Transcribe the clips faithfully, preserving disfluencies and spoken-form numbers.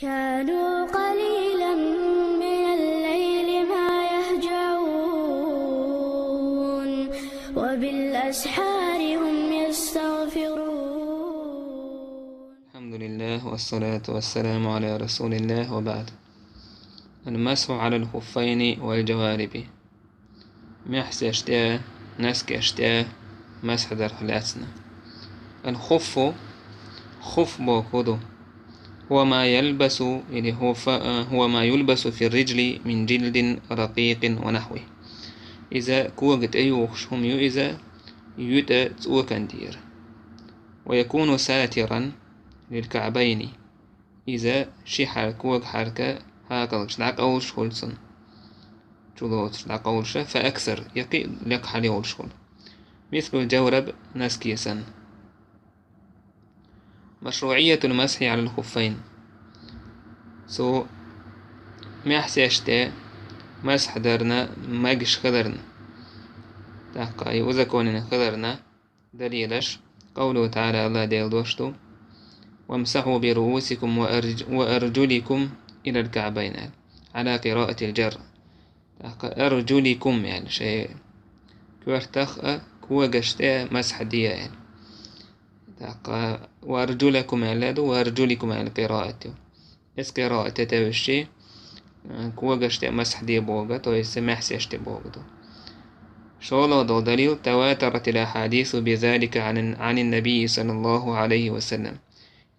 كانوا قليلا من الليل ما يهجعون وبالأسحار هم يستغفرون. الحمد لله والصلاة والسلام على رسول الله وبعد. المسح على الخفين والجوارب. Маьхьсеш тӀе, носкеш тӀе масхь дарх лаьцна. الخف, хуфф бохург хӀу ду. هو ما يلبس, или هو ف-, هو ما يلبس في الرجل من جلد رقيق ونحوه. Иза кога тӀе юхаш хӀума ю иза, юьтӀа цӀокан тӀера. ويكون ساترا للكعبين. Иза ши хьарка, кога хьарка хьакъалгаш дӀакъовлаш хуьлу цунна. Чулоцуш дӀакъовлаш, فأكثر, я кхин а лекха хьалайолуш хуьлу. مثل الجورب, носки санна. مشروعية المسح على الخفين. Цу маьхьсеш тӀе масхь дарна магаш хиларна, тӀаккха и узаконина хиларна далилаш. قوله تعالى, АллахӀ Делан дош ду: وامسحوا برؤوسكم وأرج-, وأرجلكم إلى الكعبين, على قراءة الجر. ТӀаккха أرجلكم аьлла, шайн коьртах а, когаш тӀе а масхь де аьлла. ТӀаккха وأرجلكم аьлла ду, وأرجلكم аьлла къираат ю. Эс къираат тӀе тевжчи, когаш тӀе масхь де боху, то есть маьхьсеш тӀе боху ду. ШолгӀа долу далил: تواترت الأحاديث بذلك عن, عن النبي صلى الله عليه وسلم.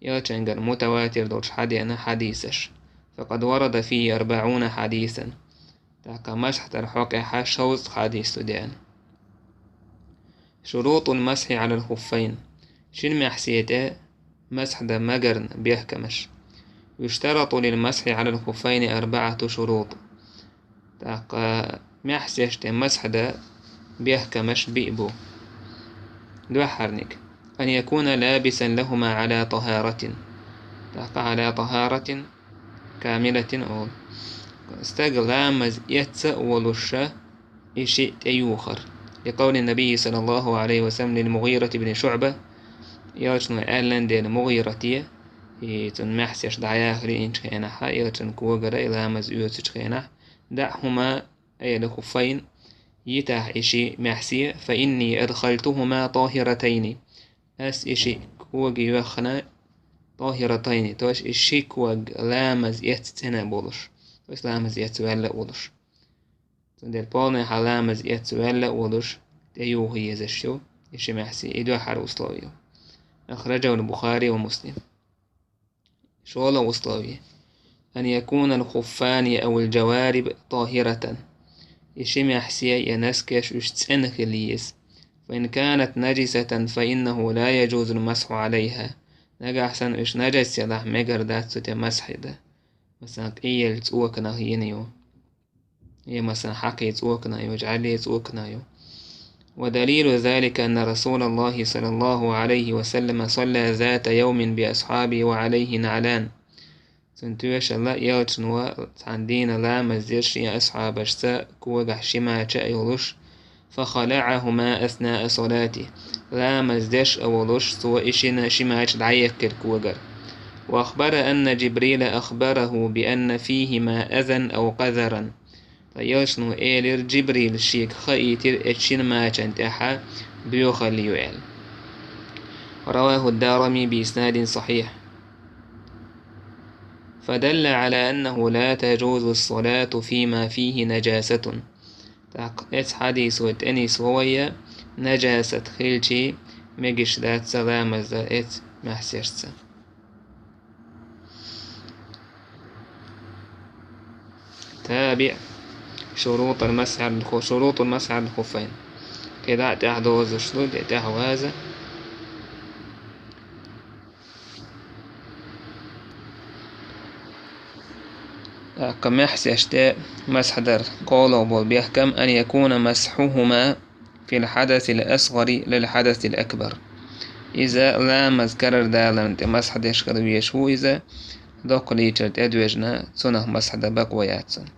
Элчангара мутаватир долуш хьадеана хьадисаш. فقد ورد فيه أربعون حديثا. ТӀаккха масхь дарх хьокъехь шовзткъа хьадис ду деана. شروط المسح على الخفين. Шина маьхьсе тӀе масхь дан магарна бехкамаш. يشترط للمسح على الخفين أربعة شروط. ТӀаккха маьхьсеш тӀе масхь дан бехкамаш биъ бу. Дуьххьарниг: أن يكون لابسا لهما على طهارة. ТӀаккха على طهارة كاملة олу. Стаг ламаз эцна а волуш, и шиъ тӀеюхар. لقول النبي صلى الله عليه وسلم للمغيرة بن شعبة, Элчано аьлла дела МугӀирате, и цунна маьхьсеш дӀаяхар йинчу хенахь, Элчан когара и ламаз оьцучу хенахь: دعهما, أي الخفين, йитахь и ши маьхьсе, فإني أدخلتهما طاهرتين. Ас и ши кога йоьхна طاهرتين, то есть и ши кога ламаз эцна цӀена а болуш, то есть ламаз эцна ваьлла а волуш. Цундела полнехьа ламаз эцна ваьлла а волуш, тӀеюха езаш ю и ши маьхьсе, и дуьххьара условие ю. أخرجه البخاري ومسلم. ШолгӀа условие: أن يكون الخفان أو الجوارب طاهرة. И ши маьхьсе я носкеш уьш цӀена хила еза. فإن كانت نجسة فإنه لا يجوز المسح عليها. Нагахь санна уьш нажас елахь, мегар дац цу тӀе масхь дан. Масала, къелла цӀоканах йина ю. Я, масала, хьакхе цӀокана ю, жӀаьле цӀокана ю. ودليل ذلك أن رسول الله صلى الله عليه وسلم صلى ذات يوم بأصحابه وعليه نعلان. Цунна тоьшалла, Элчано цхьана дийнахь ламаз дира шен асхьабашца, когахь ши мача а йолуш, فخلعهما أثناء صلاته. Ламаз деш а волуш, цо и шина ши мача дӀаехкира когара. وأخبر أن جبريل أخبره بأن فيهما أذى أو قذرا. Ткъа Элчано элира, Джибрила шега хаийтира, эцу шина мачанна тӀехь боьхалла ю аьлла. رواه الدارمي بإسناد صحيح. فدل على أنه لا تجوز الصلاة فيما فيه نجاسة. ТӀаккха эцу хьадисо тӀе нисло вай, нажасат хилча мегаш дац ламаз дан эцу маьхьсешца. تابع شروط المسح على الخ-، شروط المسح على الخفين. КхидӀа а тӀаьхьа дозуш ду, де тӀаьхьа ваза. ТӀаккха маьхьсеш тӀе масхь дар кхоалгӀа болу бехкам: أن يكون مسحهما في الحدث الأصغر لا الحدث الأكبر. Иза ламаз карардаларна тӀе масхь деш хила везаш ву иза, доккхаличара тӀедоьжна, цунах масхь дан бакъо яц цунна.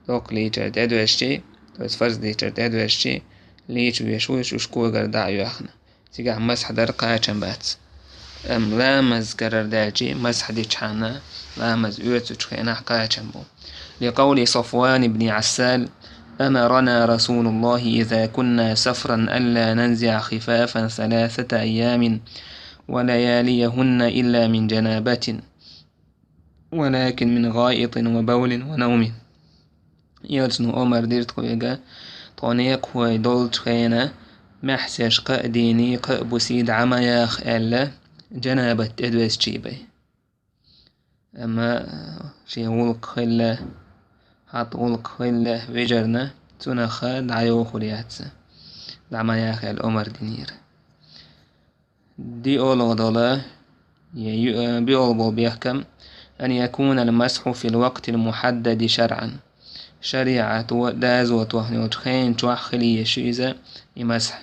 Доккхаличара тӀедоьжчи, то есть фарзличара тӀедоьжчи, лийча везаш ву иза уьш когара дӀа а йоьхна. Цигахь масхь дар кхачам бац. Амма ламаз карар даьлча, масхь дечхьана, ламаз оьцучу хенахь кхачам бу. لقول صفوان بن عسال: أمرنا رسول الله إذا كنا سفرا ألا ننزع خفافا ثلاثة أيام ولياليهن إلا من جنابة، ولكن من غائط وبول ونوم. Элчано омар дира тхоьга, тхо некъахой долчу хенахь, маьхьсеш кхаа дийний, кхаа бусий дӀа ма яха аьлла, жанабат тӀедоьссича бен. Амма шен гӀуллакх хилла, хьатта гӀуллакх хилла вежарна, цунах дӀайохур яц, дӀа ма яха аьлла омар динера. ДиъалгӀа дола, я ю-, э, биъалгӀа болу бехкам: أن يكون المسح في الوقت المحدد شرعا. ШариӀато доза тоьхна йолчу хенан чохь хила еза иза, и масхь.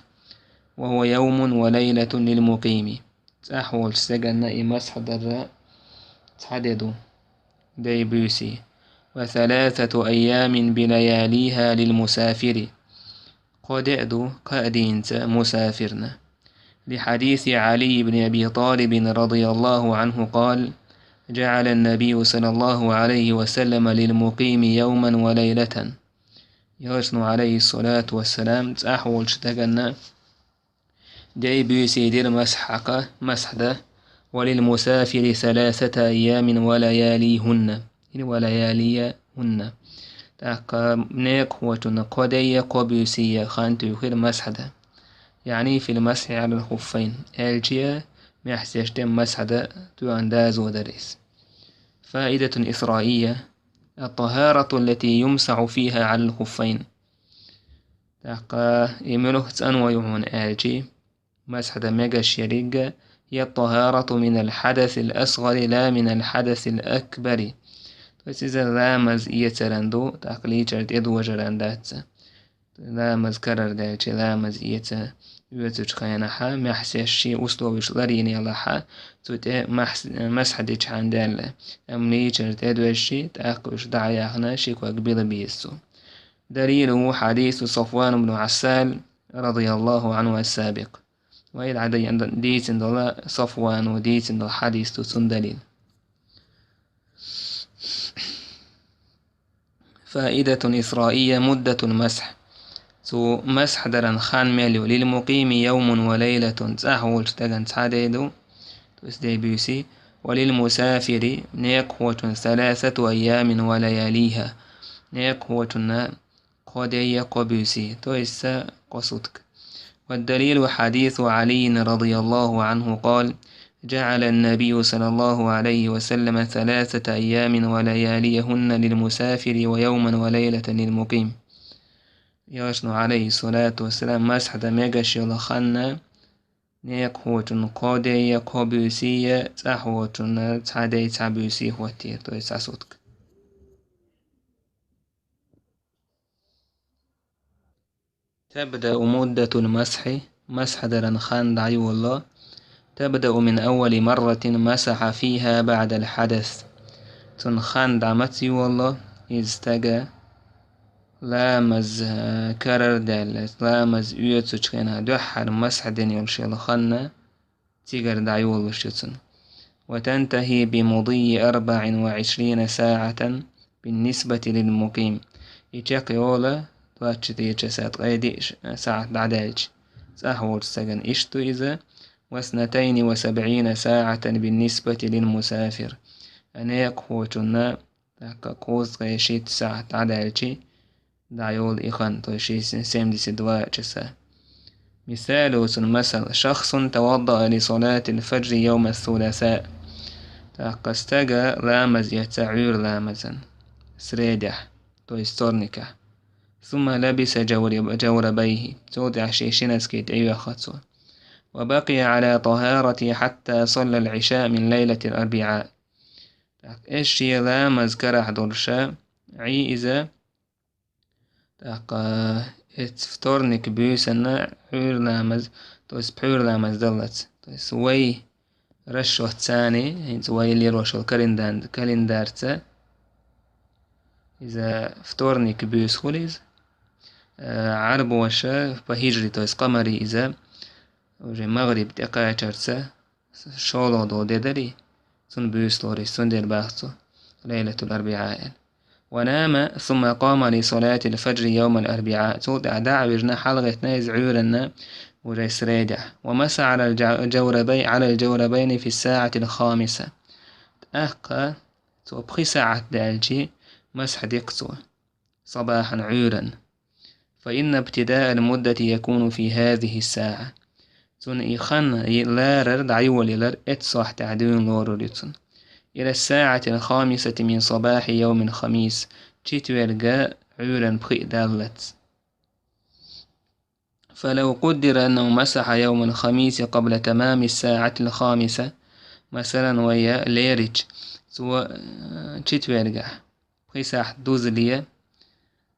وهو يوم وليلة للمقيم. ЦӀахь волчу стаганна и масхь дар цхьа де ду, дей-буьйсий. وثلاثة أيام بلياليها للمسافر. Кхо де а ду, кхаа дийнца мусафирна. لحديث علي بن أبي طالب رضي الله عنه قال: جعل النبي صلى الله عليه وسلم للمقيم يوما وليلة. Элчано, عليه الصلاة والسلام, цӀахь волчу стаганна дей-буьйсий дира масхьака, масхь дан, وللمسافر ثلاثة أيام ولياليهن. Или ولياليهن. ТӀаккха некъахочунна кхо дей а, кхо буьйсий а хан туьйхира масхьа дан. يعني في المسح على الخفين. Аьлча, маьхьсеш тӀе масхьа дан тоьхна доза дара иза. فائدة إسرائية: الطهارة التي يمسح فيها على الخفين. ТӀаккха и муьлха цӀанван ю хьуна аьлча, масхьа дан мегаш ерриг а, هي الطهارة من الحدث الأصغر لا من الحدث الأكبر. То есть иза ламаз эцаран ду, тӀаккха лийчар тӀедожаран дац. Ламаз карар даьлча, ламаз эца, оьцучу хенахьа, маьхьсеш шен условеш ларйина ялахьа, цу тӀе махьс-, масхьа дечхьана даьлла. Амма лийчар тӀедожий, тӀаккха уьш дӀа а яхна, ши ког била беза цо. دليله حديث صفوان بن عسال رضي الله عنه السابق. Вай дӀа дийцина дола Софвано дийцина долу хьадис ду цунна далил. فائدة إسرائية: مدة المسح. Цу масхьа даран хан мел ю: للمقيم يوم وليلة, цӀахь волчу стагана цхьа де ду, то есть дей-буьйсий, وللمسافر, некъахочун, ثلاثة أيام ولياليها, некъахочунна кхо дей а, кхо буьйсий, то есть са кхо сутка. والدليل حديث علي رضي الله عنه قال: جعل النبي صلى الله عليه وسلم ثلاثة أيام ولياليهن للمسافر ويوما وليلة للمقيم. Элчано, عليه الصلاة والسلام, масхьа дан мегаш йолу хан некъахочун кхо дей а, кхо буьйсий а, цӀахь волчун цхьа дей, цхьа буьйсий хӀоттийра, то есть цхьа сутка. تبدأ مدة المسح, масхьа даран хан дӀайолало, تبدأ من أول مرة مسح فيها بعد الحدث. Цуьнан хан дӀа маца йолало, иза стага ламаз, э, карар даьлла, ламаз оьцучу хенахь дуьххьара масхьа дина йолуш йолу хан цигара дӀайолалуш ю цуьнан. وتنتهي بمضي أربع وعشرين ساعة بالنسبة للمقيم. И чекхйолу двадцать четыре часа, ткъе диъ сахьт дӀадаьлча, цӀахь волчу стагана иштта ду иза, واثنتين وسبعين ساعة بالنسبة للمسافر. Некъахочунна, тӀаккха кхузткъе шийтта сахьт дӀадаьлча, дӀайолу и хан, то есть ши семьдесят два часа. Мисалу цуьнан масал: شخص توضأ لصلاة الفجر يوم الثلاثاء. ТӀаккха стага ламаз эцна Ӏуьйра ламазан, средехь, то есть вторникехь. ثم لبس جور-, جوربيه. Цул тӀаьхьа шен ши носке тӀеоьхна цо. وبقي على طهارته حتى صلى العشاء من ليلة الأربعاء. ТӀаккха эс шен ламаз карахь долуша, Ӏий иза, тӀаккха эцу вторник буьйсанна Ӏуьйра ламаз, то есть пхьуьйра ламаз даллалц. То есть вай расчётца, хӀинца вай лелош йолу календан-, календарца, иза вторник буьйса хуьлу иза. Э, Ӏарбоша по хиджри, то есть къамари иза, уже магӀриб тӀекхачарца, шолгӀа дола де дарий, цунна буьйса лорий, цундела бах цо Лайлатул-Арбиъа аьлла. ونام ثم قام لصلاة الفجر يوم الأربعاء. Цул тӀаьхьа дӀа а вижна, хьалагӀеттина иза Ӏуьйранна уже средехь. ومسح على الج-، الجوربي-، على الجوربين في الساعة الخامسة. ТӀаккха цо пхи сахьат даьлча масхь дика цо. صباحا Ӏуьйранна. فإن ابتداء المدة يكون في هذه الساعة. Цунна и хан ларар дӀайолаялар эццахь тӀехь дуьйна лорур ю цунна. إلى الساعة الخامسة من صباح يوم الخميس. Четверга Ӏуьйранна пхиъ даллалц. فلو قدر أنه مسح يوم الخميس قبل تمام الساعة الخامسة. Масала, вай лерича, цо, э, четвергахь пхи сахьат дузале,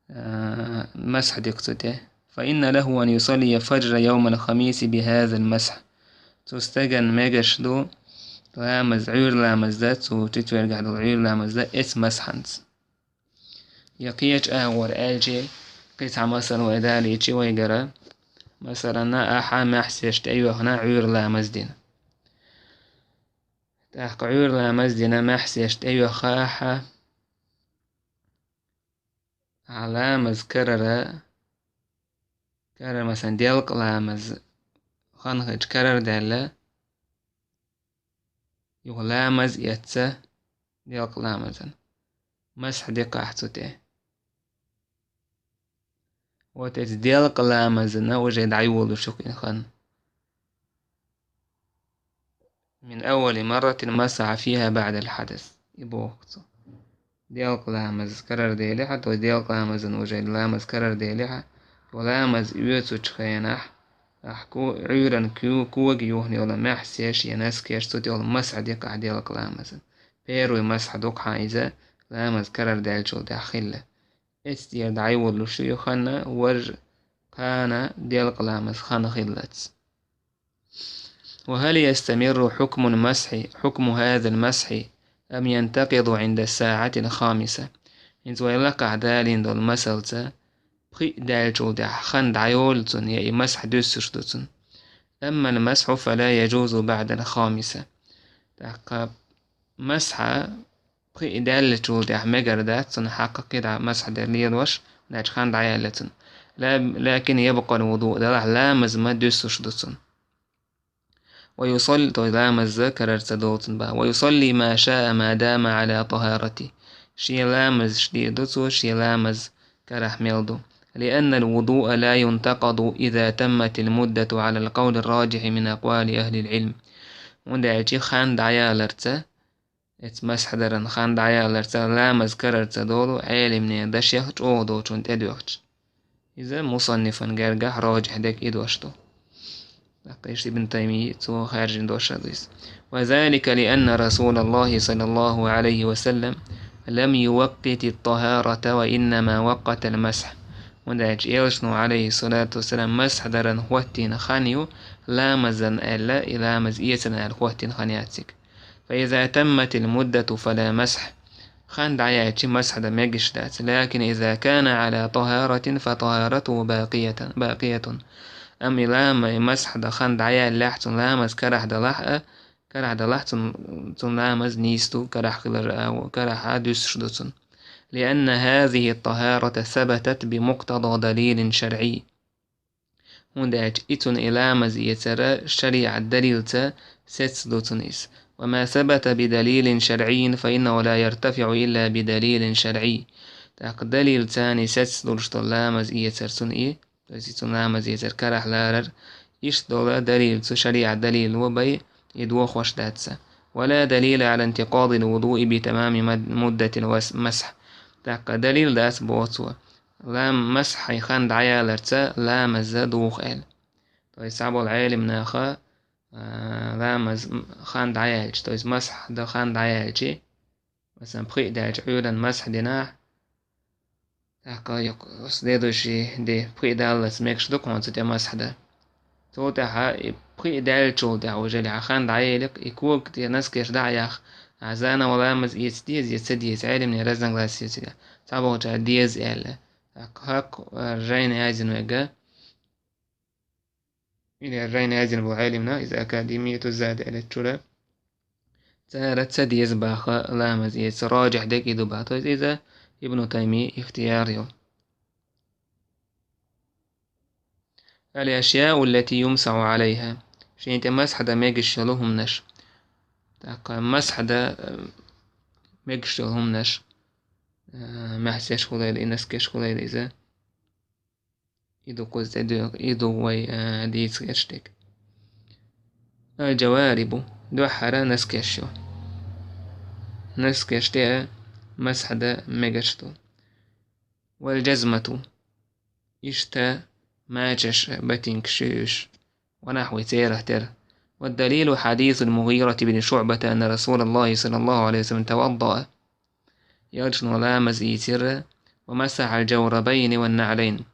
а, масхь дика цу тӀе. فإن له أن يصلي الفجر يوم الخميس بهذا المسح. Цу стагана мегаш ду ламаз, Ӏуьйра ламаз дан, цу четвергахь долу Ӏуьйра ламаз дан эцу масхьанца. Я кхечу агӀор аьлча, кхин цхьа масала вай далийча вайгара, масалан, ахьа маьхьсеш тӀеоьхна Ӏуьйра ламаз дина. ТӀаккха Ӏуьйра ламаз дина, маьхьсеш тӀеоьхна ахьа, ахьа ламаз карара, карара, масалан, делкъа ламаз хан хилча карара даьлла, юха ламаз эцна делкъа ламазан. Масхь дикха ахь цу тӀе. Вот эцу делкъа ламазана уже дӀайолуш ю-кх и хан. من أول مرة مسح فيها بعد الحدث. И боху цо. Делкъа ламаз карара делахь, то есть делкъа ламазан уже ламаз карара делахь, то ламаз оьцучу хенахь, ахь ку-, Ӏуьйранна ку-, кога юхна йолу маьхьсеш я наскеш цу тӀе йолу масхь дикха ахь делкъа ламазан. Первый масхь ду-кх хьан иза, ламаз карара даьллачул тӀаьхьа хилла. Эцу тӀера дӀайолуш ю и хан, важа кхана делкъа ламаз хан хиллалц. وهل يستمر حكم المسح، حكم هذا المسح، أم ينتقض عند الساعة الخامسة؟ ХӀинца вай лакхахь далийна долу масалца, пхиъ даьллачул тӀаьхьа хан дӀайолу цунна, я и масхь дуьссуш ду цунна. أما المسح فلا يجوز بعد الخامسة. ТӀаккха масхьа пхиъ даьллачул тӀаьхьа мегар дац цунна хьакха кхидӀа масхьа дан лелош, хӀунда аьлча хан дӀаяьлла цунна. لا، لكن يبقى الوضوء، делахь ламаз ма дуьссуш ду цунна. ويصلي، то есть ламаз карара ца долу цунна бах. ويصلي ما شاء ما دام على طهارته. Шен ламазаш дийр ду цо, шен ламаз карахь мел ду. لأن الوضوء لا ينتقض إذا تمت المدة على القول الراجح من أقوال أهل العلم. ХӀунда аьлча хан дӀаяларца, эцу масхьдаран хан дӀаяларца ламаз карара ца долу Ӏелимнийн дашех чӀогӀа долчунна тӀедоьхча. Иза мусаннифан гергахь роджихь дерг и дош ду. ТӀаккха иштта Ибн Таймийя цо хаьржина дош а ду иза. وذلك لأن رسول الله صلى الله عليه وسلم لم يوقت الطهارة وإنما وقت المسح. ХӀунда аьлча Элчано, عليه الصلاة والسلام, масхьдаран хӀоттийна хан ю, ламазан аьлла, и ламаз эцаран аьлла хӀоттийна хан яц цига. فإذا تمت المدة فلا مسح. Хан дӀаяьлча масхь дан мегаш дац. لكن إذا كان على طهارة فطهارته باقية، باقية. Амма и лама-, и масхь дан хан дӀаяьллехь, цунна ламаз карахь далахь а, карахь далахь, цунна, цунна ламаз нийса ду, карахь хилар а, карахь а дуьссуш ду цунна. لأن هذه الطهارة ثبتت بمقتضى دليل شرعي. ХӀунда аьлча и цунна и ламаз эцар шариӀат далилца сецна ду цунна иза. وما ثبت بدليل شرعي فإنه لا يرتفع إلا بدليل شرعي. ТӀаккха далилца сецна долуш долу ламаз эцар цунна и, то есть и цунна ламаз эцар карахь ларар, иштта долу далилца, шариӀат далило бен и дохош дац. ولا دليل على انتقاض الوضوء بتمام مد-، مدة الوس-، مسح. ТӀаккха далил дац, боху цо, лам-, масхьан хан дӀаяларца ламаз духу аьлла. То есть цхьаболу Ӏелимнаха, а, ламаз хан дӀаяьлча, то есть масхь дан хан дӀаяьлча, масалан, пхиъ даьлча Ӏуьйранна масхь динахь, тӀаккха юха следующий де пхиъ даллалц мегаш ду-кх хьуна цу тӀе масхь дан. Цул тӀаьхьа и пхиъ даьллачул тӀаьхьа уже хьан хан дӀаелира, и кога тӀе наскеш дӀа а яхна, ахь заново ламаз эца деза я ца деза, Ӏелимнийн разногласие цига. Цхьаболчара деза аьлла. ХӀокху, хӀокху, а, жайна яздина вайга. Или райна яздина бу Ӏелимна, иза академияту зада элет чура. Цара ца деза баха ламаз эца, раджихь дег и ду баха. То есть иза Ибну Таймия ихтияр ю. الأشياء التي يمسح عليها. Шен тӀе масхьада мегаш йолу хӀуманаш. ТӀаккха масхьада, э, мегаш йолу хӀуманаш. Э, маьхсеш хуьлийла, и наскеш хуьлийла иза. И ду кхуза тӀе доьху, и ду вай, э, дийца гӀерташ дерг. الجوارب. Дуьххьара наскеш ю. Наскеш тӀе масхьада мегаш ду. والجزمة. Иштта мачаш, ботинкаш ю уьш. ونحو церан тера. والدليل حديث المغيرة بن شعبة أن رسول الله صلى الله عليه وسلم توضأ. Элчано ламаз ийцира, ومسح الجوربين والنعلين.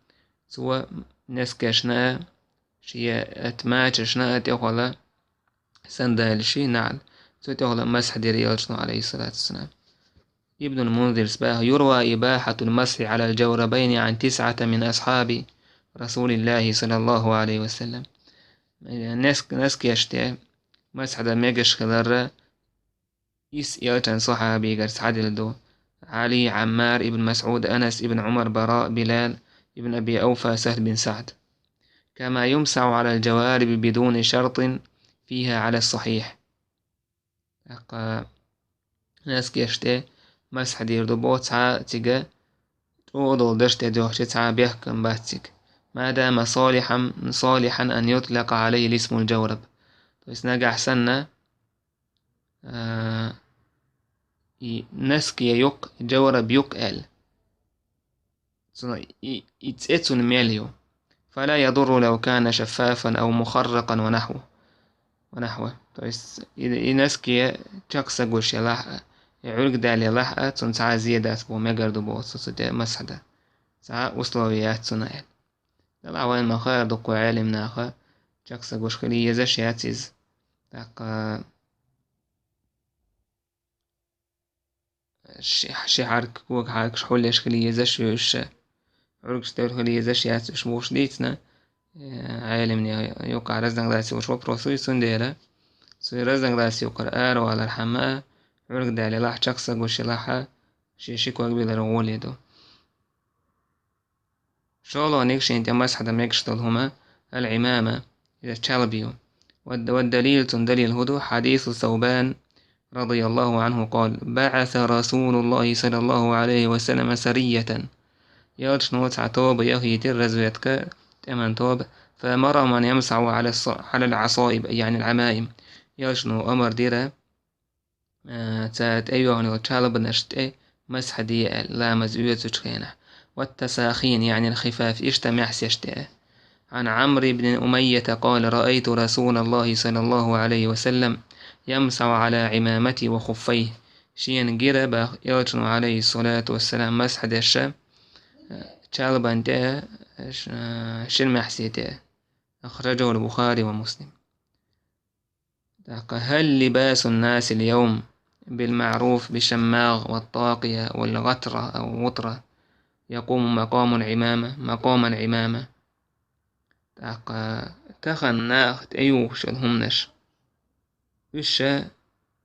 Цо наскешна а, шен мачашна а тӀехула сандалаш, наӀл. Цу тӀехула масхь дира Элчано, عليه الصلاة والسلام. Ибнул Мунзирс баха: يروى إباحة المسح على الجوربين عن تسعة من أصحاب رسول الله صلى الله عليه وسلم. Наск-, наскеш тӀе масхьада мегаш хиларра исс элчан сахьабигара схьадилла ду: Ӏали, Ӏаммар ибн МасӀуд, Анас ибн Ӏумар, Бараъ, Билал ибн Аби Авфа, Сахьл бин СаӀд. كما يمسح على الجوارب بدون شرط فيها على الصحيح. ТӀаккха наскеш тӀе масхь дийр ду боху цхьа а цига чӀогӀа долу даш тӀе доьхча цхьа а бехкам бац цига. ما دام صالحا، صالحا أن يطلق عليه الاسم الجورب. То есть нагахь санна, а, и наске юкъ, джавраб юкъ аьлла. Цуьнан и, и цӀе цуьнан мел ю. فلا يضر لو كان شفافا أو مخرقا ونحوه. ونحوه. То есть и, и наске чекх са гуш елахь а, и Ӏуьрг даьлла елахь а, цунна цхьа а зе дац боху, мегар ду боху цу, цу тӀе масхьа дан. Цхьа а условие яц цунна аьлла. Делахь вайна ма-хаара дуккха Ӏелим наха чекх са гуш хила езаш яц иза. ТӀаккха ши, ши хьарк, кога хьаркаш хьулъеш хила езаш ю уьш, Ӏуьргаш тӀе хила езаш яц уьш бохуш дийцина, э, Ӏелимне юкъахь разногласие йолуш вопрос ю, цундела цу разногласие юкъара аравалархьама, Ӏуьрг даьлла елахь, чекх са гуш елахь, шен ши ког билар гӀоле ду. ШолгӀаниг шен тӀе масхьа дан мегаш долу хӀума, аль-Ӏимама, иза чалба ю. Вад-, вад-далил, цунна далил хӀун ду? Хьадису Саубан, радияллаху Ӏанху, къала: بعث رسول الله صلى الله عليه وسلم سرية. Элчано цхьа тоба яхийтира, разведка, тӀеман тоба, فأمرهم أن يمسحوا على الص-، على العصائب، يعني العمائم. Элчано омар дира, а, цара тӀейоьхна йолу чалбанаш тӀе масхьа де аьлла, ламаз оьцучу хенахь. والتساخين، يعني الخفاف، иштта маьхсеш де. عن عمرو بن أمية قال: رأيت رسول الله صلى الله عليه وسلم يمسح على عمامته وخفيه. Шена гира боху Элчано, Ӏалайхиссалату вассалам, масхьа деш, а, чалбан тӀе, а, ш-, а, шина маьхсе тӀе. أخرجه البخاري ومسلم. ТӀаккха: هل لباس الناس اليوم بالمعروف بشماغ والطاقية والغترة أو غترة يقوم مقام العمامة، مقام العمامة؟ ТӀаккха тахана наха тӀеюхуш йолу хӀуманаш, уьш ша,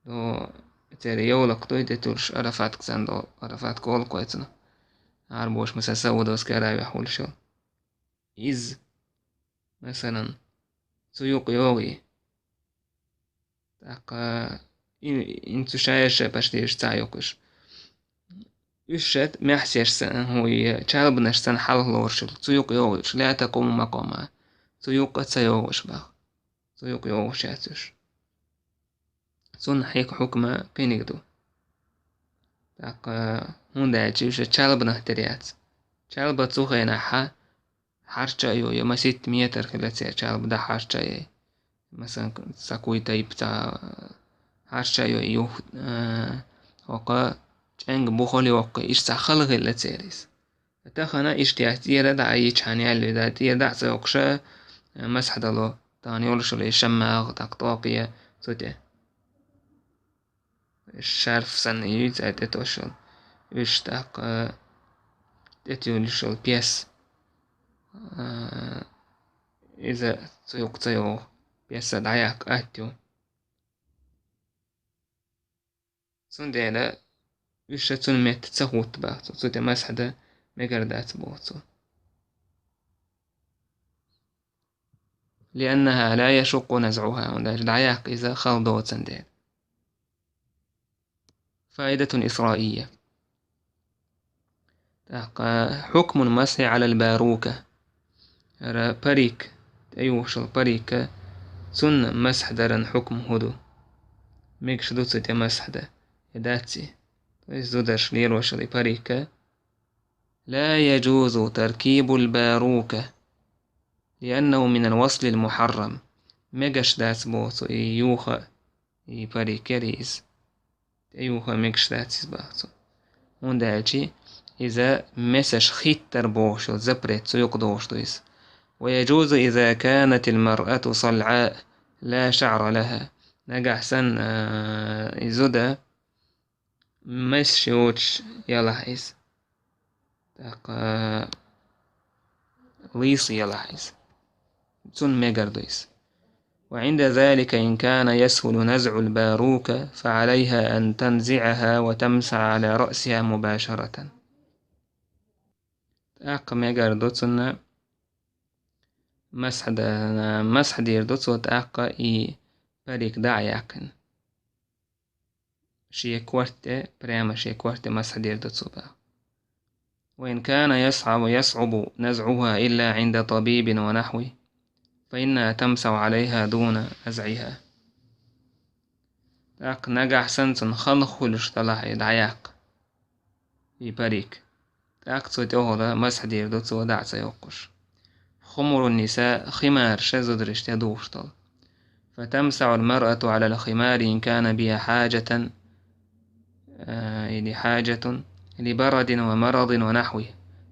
до, церан йовлакх дуй тӀетуьллуш, Арафатка санна долу, Арафатка олу кхойцана, Ӏарбоша, масала, Саудовская Аравия хуьлуш йолу. Иза, масалан, цу юкъа йогӀий. ТӀаккха и, и цу шайша паштийша цхьа йоккхуш. Уьш шет маьхсеш санна, хӀуй, чалбанаш санна хьалха лоруш йолу. Цу юкъа йогӀуш, لا تقوم مقامها. Цу юкъа ца йогӀуш боху. Цу юкъа йогӀуш яц уьш. Цунна хьекха хьукма кхиниг ду. ТӀаккха хӀунда аьлча уьш чалбанах тера яц. Чалба цу хенахь хьа хьарча а йо, я маситта метр хила церан чалба дан хьарча а йо. Масалан, сан куй тайпа цхьа хьарча а йо, юх, а, хӀокху чӀенга бухал йоккху, иштта цхьа хала хила церан иза. Тахана иштта яц, тӀера дӀа а йичхьана яьлла ю, да, тӀера дӀа а ца йоккхуша, а, масхьа дало, тахана йолуш йолу и шаммагӀа, тӀаккха тӀокъе, цу тӀе. Шарф санна ю цара тӀетосуш йолу. Уьш тӀаккха тӀетуьйлуш йолу пес. А, иза цу юкъа ца йогӀу, песса дӀаяккха атта ю. Цундела уьш цуьнан метта ца хӀутту боху цо, цу тӀе масхьа дан мегар дац боху цо. لأنها لا يشق نزعها, хӀунда аьлча дӀаяккха иза хала доцан дела. فائدة إسرائية. ТӀаккха حكم المسح على الباروكة. ХӀара парик, тӀеюхуш йолу парик, цунна масхьа даран хьукм хӀун ду? Мегаш ду цу тӀе масхьа дан, я дац и? То есть зударша лелош йолу и парик. لا يجوز تركيب الباروكة، لأنه من الوصل المحرم. Мегаш дац боху цо и юха, и парик яра иза. ТӀеюха мегаш дац иза боху цо. ХӀунда аьлча иза месаш хӀиттар бохуш йолу запрет цу юкъа догӀуш ду иза. ويجوز إذا كانت المرأة صلعاء لا شعر لها. Нагахь санна, а, и зуда месаш йоцуш ялахь иза. ТӀаккха лийса ялахь иза. Цунна мегар ду иза. وعند ذلك إن كان يسهل نزع الباروكة فعليها أن تنزعها وتمسح على رأسها مباشرة. ТӀаккха мегар ду цунна масхьа дан, масхьа дийр ду цо тӀаккха и парик дӀа а яьккхина. Шен корта тӀе, прямо шен корта тӀе масхьа дийр ду цо боху. وإن كان يصعب، يصعب نزعها إلا عند طبيب ونحوه، فإنها تمسح عليها دون نزعها. ТӀаккха нагахь санна цунна хала хуьлуш делахь и дӀаяккха, и парик. ТӀаккха цу тӀехула масхьа дийр ду цо дӀа а ца йоккхуш. خمر النساء, химараш зударшна тӀедухуш долу. فتمسح المرأة على الخمار إن كان بها حاجة، а, или حاجة لبرد ومرض ونحوه،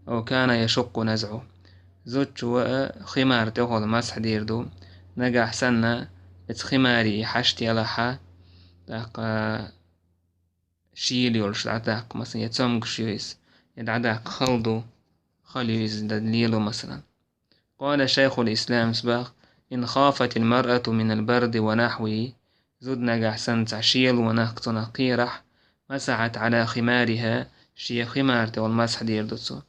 أو كان يشق نزعه. Зудчо а химар тӀехула масхьа дийр ду, нагахь санна, эца химаре и хьашт елахь, тӀаккха шийла йолуш дӀадаккха, масалан, я цомгуш ю иза, я дӀадаккха хала ду, хала ю иза дан лело, масалан. قال شيخ الإسلام, цо боху: إن خافت المرأة من البرد ونحوه, зуда нагахь санна цхьа шело нах цунах кхерахь, مسحت على خمارها, шен химар тӀехула масхьа дийр ду цо.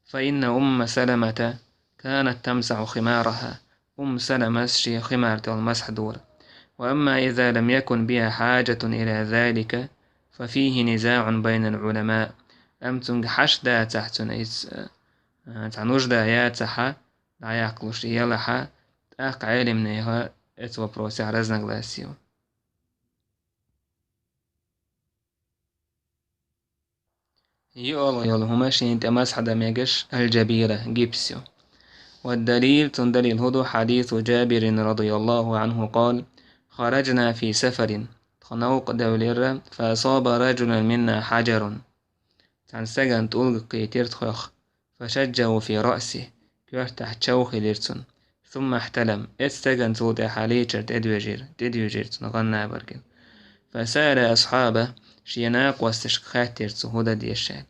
فإن أم سلمة كانت تمسح خمارها. Умму Саламас шен химар тӀехула масхьа дора. وأما إذا لم يكن بها حاجة إلى ذلك، ففيه نزاع بين العلماء. Амма цуьнга хьашт дацахь, цуьнан иза, а, цхьа нужда яцахь, дӀаяккхалуш елахь, тӀаккха Ӏеламнехан эцу вопросехь разногласие ю. ЙоьалгӀа йолу хӀума шена тӀе масхьа дан мегаш аль-джабира, гипс ю. والدليل, цуьнан далил хӀун ду? حديث جابر رضي الله عنه قال: خرجنا في سفر, тхо новкъа девлира, فأصاب رجلا منا حجر, цхьана стагана тӀулг кхийтира тхох. فشجه في رأسه, коьртахь чов хилира цуьнан. ثم احتلم, эцу стагана цул тӀаьхьа лийчар тӀедоьжира, тӀедоьжира цуьнан гӀан набаргина. فسأل أصحابه, шен накъосташка хаьттира цо, хӀун дан деза аьлла.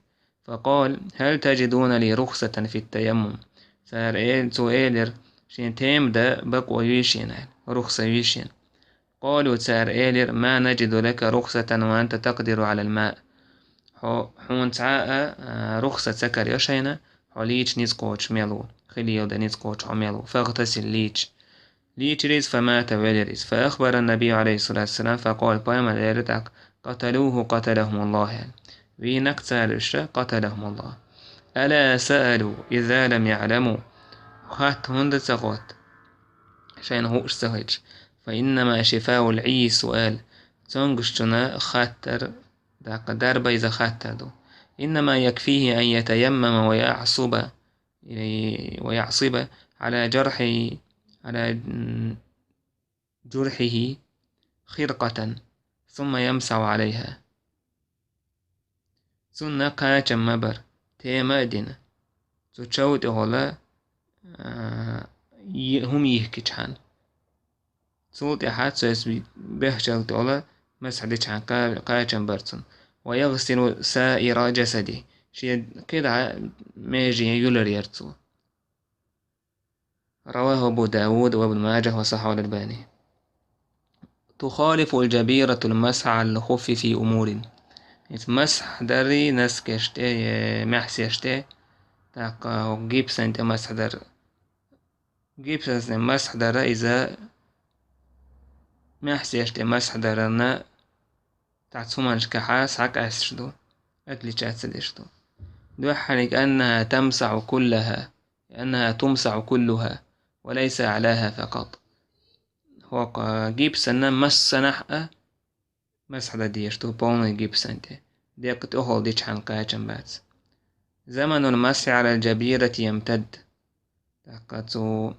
فقال: هل تجدون لي رخصة في التيمم؟ Цара эл-, цо элира: «Шен тема дан бакъо юй шена?» — аьлла, рухса юй шена. قالوا, цара элира: ما نجد لك رخصة وأنت تقدر على الماء. Хьо, хьуна цхьа а, а, рухса ца карайо шайна, хьо лийча ницкъ кхочуш мел ву, хила леладан ницкъ кхочуш хьо мел ву. فاغتسل, лийча. Лийчира иза, فمات, велира иза. فأخبر النبي عليه الصلاة والسلام فقال, пайхамара элира тӀаккха: قتلوه قتلهم الله. Вийнарг цара уьш, قتلهم الله. ألا سألوا إذا لم يعلموا. Хатта хӀунда ца хотту, шайна хууш ца хилча? فإنما شفاء العي السؤال. Цомгушчунна хаттар, даккха дарба иза хаттар ду. إنما يكفيه أن يتيمم ويعصب، ويعصب على جرحه، على جرحه خرقة ثم يمسح عليها. Цунна кхачам ма бара, тема а дина, цу чов тӀехула, а, йи-, хӀума йихкичхьана. Цул тӀаьхьа цо эс бехчал тӀехула масхьа дичхьана кха-, кхачам бара цунна. ويغسل سائر جسده. Шен кхидӀа меже юлар яра цо. رواه أبو داود وابن ماجه وصححه الألباني. تخالف الجبيرة المسح على الخف في أمور. Иза масхь дари носкеш тӀе, э, маьхьсеш тӀе, тӀаккха гипсан тӀе масхь дар. Гипсан тӀе масхь дар, иза маьхьсеш тӀе масхь дарна цхьацца хӀуманашкахьа схьакъаьсташ ду, отличаться деш ду. Дуьххьарниг: أنها تمسح كلها، أنها تمسح كلها، وليس أعلاها فقط. ХӀокху гипсана массанахьа масхь дан дезаш ду, полный гипсан тӀе. Декъа тӀехула дичхьана кхачам бац. زمن المسح على الجبيرة يمتد. ТӀаккха цу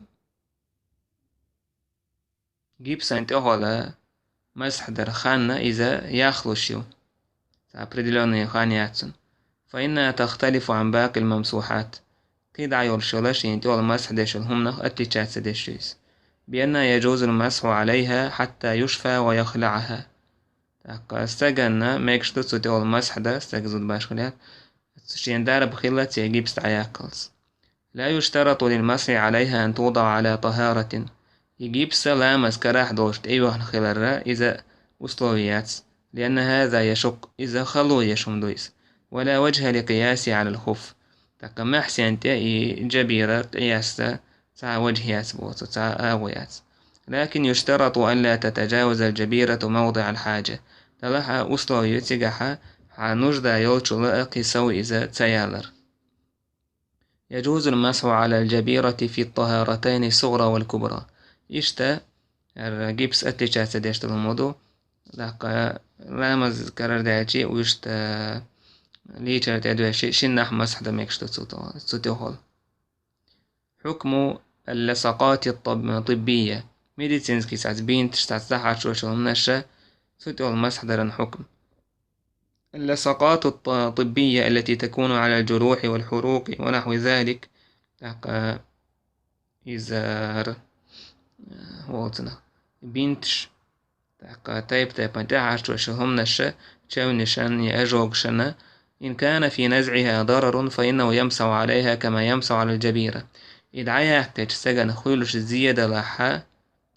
гипсан тӀехула масхь дар хан иза яхлуш ю. Цхьа определённый хан яц цуьнан. فإنها تختلف عن باقي الممسوحات. КхидӀа йолуш йолу шена тӀехула масхь деш йолу хӀуманах отличаться деш ю иза. بأنه يجوز المسح عليها حتى يشفى ويخلعها. ТӀаккха стаганна мегаш ду цу тӀехула масхь дан, стаг зудбаш хилла, шен дарба хиллалц я гипс дӀаяккхалц. لا يشترط للمسح عليها أن توضع على طهارة. И гипс ламаз карахь долуш тӀейоьхна хиларна, иза условие яц. لأن هذا يشق, иза хало еш хӀума ду иза. ولا وجه لقياسه على الخف. ТӀаккха маьхьсен тӀе и джабира къияс дан цхьа ваджхӀ яц боху, цхьа агӀо яц. لكن يشترط ألا تتجاوز الجبيرة موضع الحاجة. Делахь а условие ю цигахь, хьан нужда йолчул а кхин сов иза ца ялар. يجوز المسح على الجبيرة في الطهارتين الصغرى والكبرى. Иштта, хӀара гипс отличаться деш долу хӀума ду, тӀаккха ламаз карара даьлча, иштта лийчар тӀе доьший, шиннахь масхь дан мегаш ду цу тӀе-, цу тӀехула. حكم اللصقات الطب-، الطبية. Медицинский цхьацца бинташ, цхьацца дӀахьарчо йолу хӀуманаш, цу тӀехула масхь даран хьукм. اللصقات الط-، الطبية التي تكون على الجروح والحروق ونحو ذلك. ТӀаккха иза, э, волцунах бинташ, тӀаккха тайп-тайпана тӀехьарчо йолу хӀуманаш, чевнашна я ожогашна, إن كان في نزعها ضرر فإنه يمسح عليها كما يمسح على الجبيرة. И дӀаяккхича стагана хуьлуш зе далахь,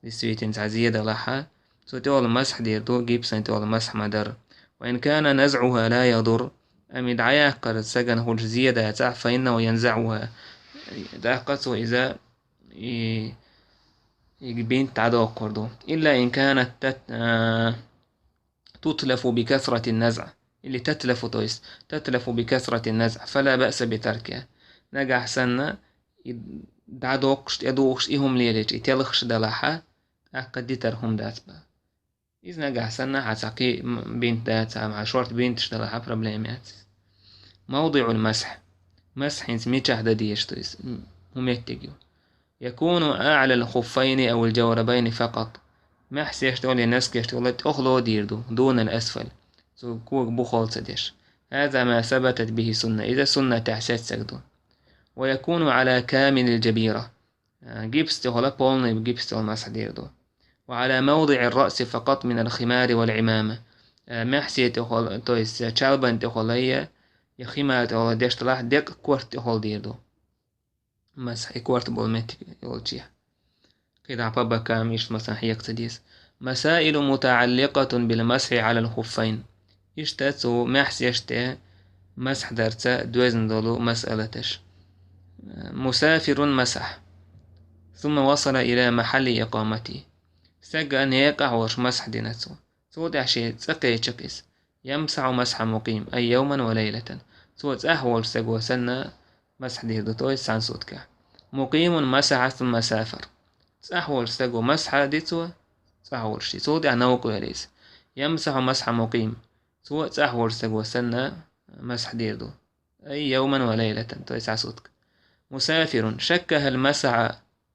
действительно цхьа зе далахь, цу тӀехула масхь дийр ду, гипсан тӀехула масхь ма дара. وإن كان نزعها لا يضر. Амма и дӀаяккхар стагана хуьлуш зе дацахь, فإنه ينزعها. ТӀаккха цо иза и, и бинт дӀадоккхур ду. إلا إن كانت تت-، а, تتلف بكثرة النزع. Или تتلف, то есть تتلف بكثرة النزع، فلا بأس بتركها. Нагахь санна, и дӀадоккхуш, тӀедухуш и хӀума лелийча, и телхаш далахь, тӀаккха дитар хӀума дац бан. Иза нагахь санна, хьан цхьа кхин м-, бинт дац, хьан шорта бинташ далахь, проблема яц. موضع المسح. Масхь хӀинца мичахь дан дезаш ду иза? ХӀун меттиг ю? يكون أعلى الخفين أو الجوربين فقط. Маьхьсеш тӀехула я носкеш тӀехула тӀехула дийр ду, دون الأسفل. Цу кога бухол ца деш. هذا ما ثبتت به السنة. Иза суннатехь сеццаг ду. ويكون على كامل الجبيرة. А, гипс тӀехула, полный гипс тӀехула масхь дийр ду. وعلى موضع الرأس فقط من الخمار والعمامة. А, маьхьсен тӀехула, то есть, а, чалбан тӀехула я, я химар тӀехула деш далахь, декъа корта тӀехула дийр ду. Масхь и корта болу меттиг йолчехь. КхидӀа по бокам иштта, масалан, хьекха ца деза. مسائل متعلقة بالمسح على الخفين. Иштта цу маьхьсеш тӀе масхь дарца доьзна долу масъалаташ. مسافر مسح ثم وصل إلى محل إقامته. Стага некъахь волуш масхь дина цо. Цул тӀаьхьа шен цӀа кхечира иза. يمسح مسح مقيم، أي يوما وليلة. Цо цӀахь волчу стаго санна масхь дийр ду, то есть цхьана суткехь. مقيم مسح ثم سافر. ЦӀахь волчу стаго масхь ди цо, цӀахь волуш ди. Цул тӀаьхьа новкъа веара иза. يمسح مسح مقيم. Цо цӀахь волчу стаго санна масхь дийр ду. أي يوما وليلة, то есть цхьа сутка. مسافر شك هل مسح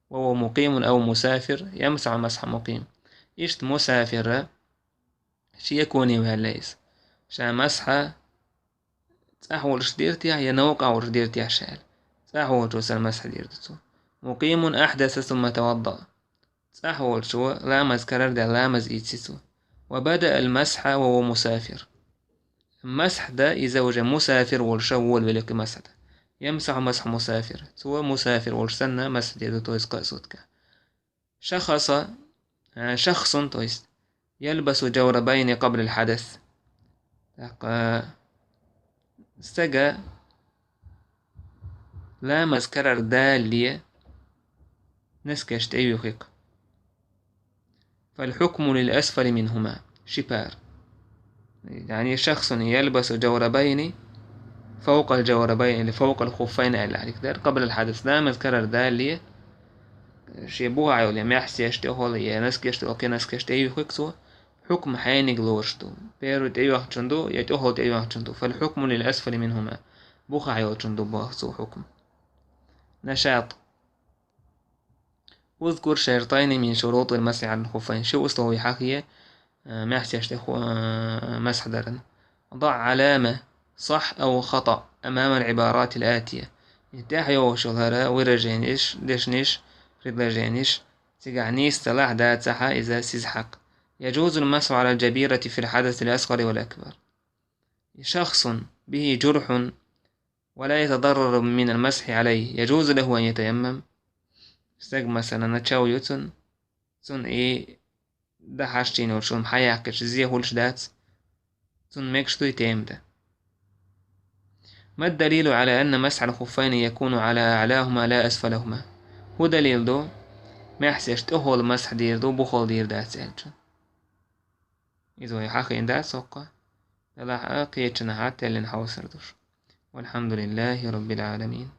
وهو مقيم أو مسافر، يمسح مسح مقيم. Иштта мусафира шеконе ваьлла иза. Ша масхь цӀахь волуш дира техьа, я новкъахь волуш дира техьа ша аьлла. ЦӀахь волчо санна масхь дийр ду цо. مقيم أحدث ثم توضأ. ЦӀахь волчо ламаз карара даьлла, ламаз ийци цо. وبدأ المسح وهو مسافر. Масхь дан иза уже мусафир волуш волавелира кхин масхь дан. يمسح مسح مسافر. Цо мусафир волча санна масхь дийр ду, то есть кхо сутка. شخص, а, شخص, то есть يلبس جوربين قبل الحدث. ТӀаккха стага ламаз карара далале носкеш тӀеюхийла. فالحكم للأسفل منهما. Ши пар. يعني شخص يلبس جوربين فوق الجوربين или فوق الخفين аьлла хьалхагӀа дар, قبل الحدث, ламаз карара далале, шен бухахь йолу я маьхьсеш тӀехула, я носкеш тӀехула, кхин носкеш тӀеюхийла цо, хьукм хьенега лоруш ду. Первый тӀеюьйхинчун ду, я тӀехула тӀеюьйхинчун ду. فالحكم للأسفل منهما. Бухахь йолчун ду боху цо хьукм. نشاط. اذكر شرطين من شروط المسح على الخفين. Ши условие хьахье, а, маьхьсеш тӀе ху-, а, масхь даран. ضع علامة صح أو خطأ أمام العبارات الآتية. И тӀехь йогӀуш йолу хӀара выраженеш, дешнаш, предложенеш, цигахь нийса ца лахь, дацахь иза сиз хьакха. يجوز المسح على الجبيرة في الحدث الأصغر والأكبر. شخص به جرح ولا يتضرر من المسح عليه، يجوز له أن يتيمم. Стаг, масалан, чов ю цунна, цунна и дахьаш чийна йолчу хӀума хьаяккхича зе хуьлуш дац, цунна мегаш дуй тема дан. ما الدليل على أن مسح الخفين يكون على أعلاهما لا أسفلهما؟ ХӀун далил ду, маьхьсеш тӀехула масхь дийр ду, бухула дийр дац аьлча? Иза вай хьахийна дац хӀокхо, делахь а кхечанхьа теллина хьовсур ду шу. والحمد لله رب العالمين.